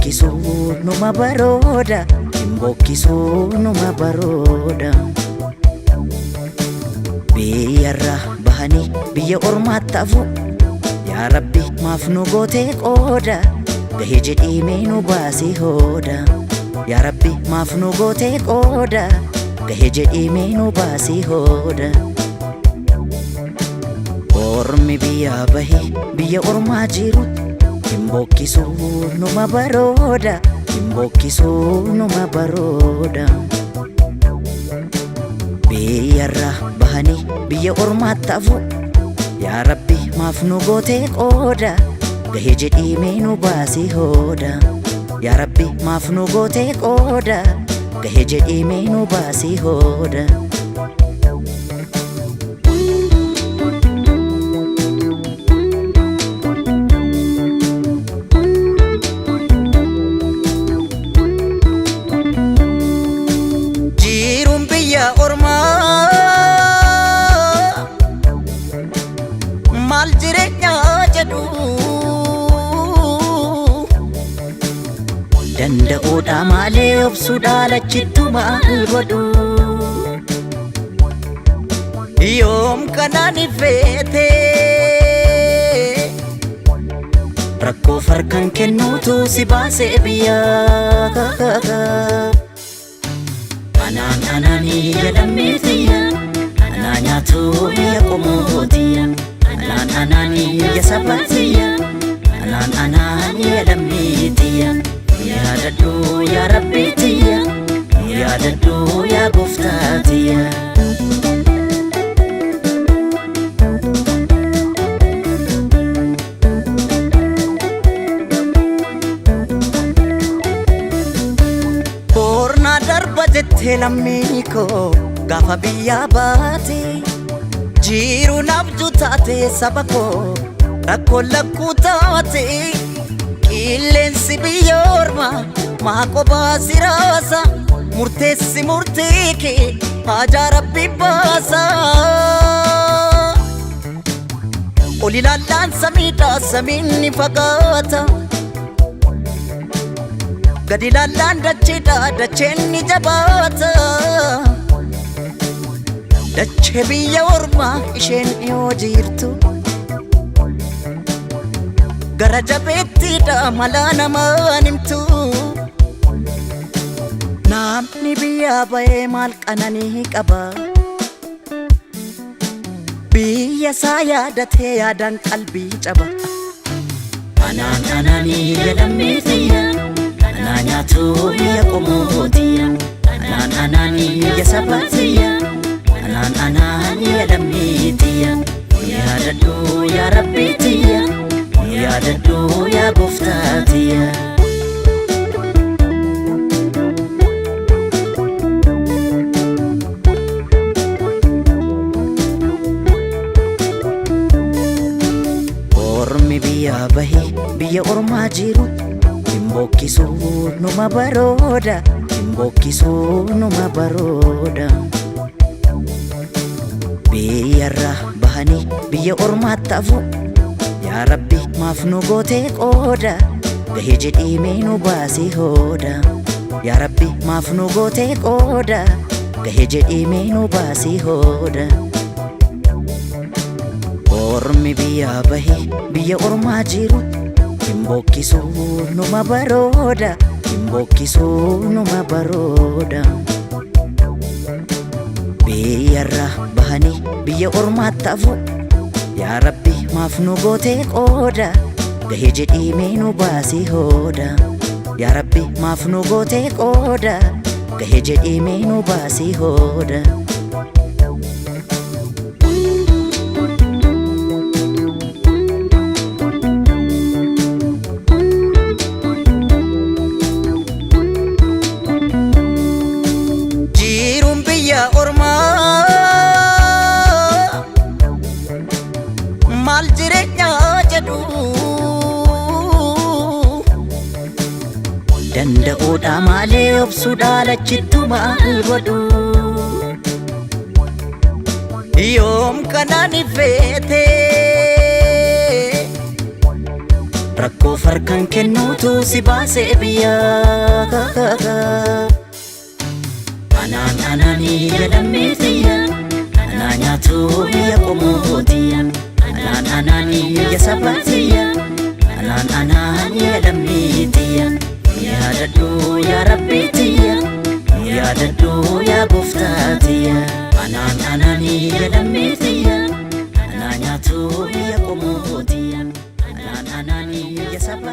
Hin bokkisuu numa barooda, hin bokkisuu numa barooda. Biyyarraa bahanii biyya ormaatti hafu. Yaa Rabbi, maaf nu gootee qooda? Gahee jedhii mee nu baasii hooda. Yaa Rabbi, maaf nu gootee qooda? Gahee jedhii mee nu baasii hooda. Ormi biyyaa bahee biyya ormaa jiru, hin bokkisuu numa barooda, hin bokkisuu numa barooda. Biyyarraa bahanii biyya ormaatti hafu. Yaa Rabbi, maaf nu gootee qooda? Gahee jedhii mee nu baasii hooda. Yaa Rabbi, maaf nu gootee qooda? Gahee jedhii mee nu baasii hooda. Jiruun biyya ormaa maal jireenyaa jedhu, danda'uudha malee obsuudha lachittu maal godhu? Yoom kanaan feete rakkoo farkan kennuutu si baasee biyyaa. Anaan anaanii jedhamee tiyya, anaa nyaatu biyya qomootiyya. Anaan anaanii ya saba tiyya, anaan anaanii jedhamee tiyya. Yaadadhu yaa Rabbi tiyya, yaadadhu yaa gooftaa tiyya. Boornaa darba jettee lammii koo gaafa biyyaa baate, jiru nabju taate, saba koo rakkoo lakkuu taate. Qilleensi biyya ormaa maa qophaa si raasa? Murteessi murtee kee, haajaa Rabbi baasa. Ol ilaallaan samiidha, samiin ni fagaata. Gadi ilaallaan dacheedha, dacheen ni jabaata. Dachee biyya ormaa isheen dhiyoo jirtu, gara jabeettiidha malaa namaan himtu. Namni biyyaa bahee maal qananii qaba? Biyya isaa yaadatee yaadaan qalbii caba. Anaan anaanii jedhamee tiyya, anaa nyaatu biyya qomootiyya. Anaan anaanii ya saba tiyya, anaan anaanii jedhamee tiyya. Yaadadhu yaa Rabbi tiyya, yaadadhu yaa gooftaa tiyya. Ormi biyyaa bahee biyya ormaa jiru, hin bokkisuu numa barooda, hin bokkisuu numa barooda. Biyyarraa bahanii biyya ormaatti hafu. Yaa Rabbi, maaf nu gootee qooda? Gahee jedhii mee nu baasii hooda. Yaa Rabbi, maaf nu gootee qooda? Gahee jedhii mee nu baasii hooda. Ormi biyyaa bahee biyya ormaa jiru, hin bokkisuu numa barooda, hin bokkisuu numa barooda. Biyyarraa bahanii biyya ormaatti hafu. Yaa Rabbi, maaf nu gootee qooda? Gahee jedhii mee nu baasii hooda. Yaa Rabbi, maaf nu gootee qooda? Gahee jedhii mee nu baasii hooda. Jiruun biyya ormaa maal jireenyaa jedhu, danda'uudha malee obsuudha lachittu maal godhu? Yoom kanaan feete Rakkoo farkan kennuutu si baasee biyyaa. Anaan anaanii jedhamee tiyya, anaa nyaatu biyya qomoo tiyya. Anaan anaanii biyya saba tiyya, anaan anaanii jedhamee tiyya. Nu yaadadhu yaa Rabbi tiyya, nu yaadadhu yaa gooftaa tiyya. Anaan anaanii jedhamee tiyya, anaa nyaatu biyya qomoo tiyya. Anaan anaanii biyya saba.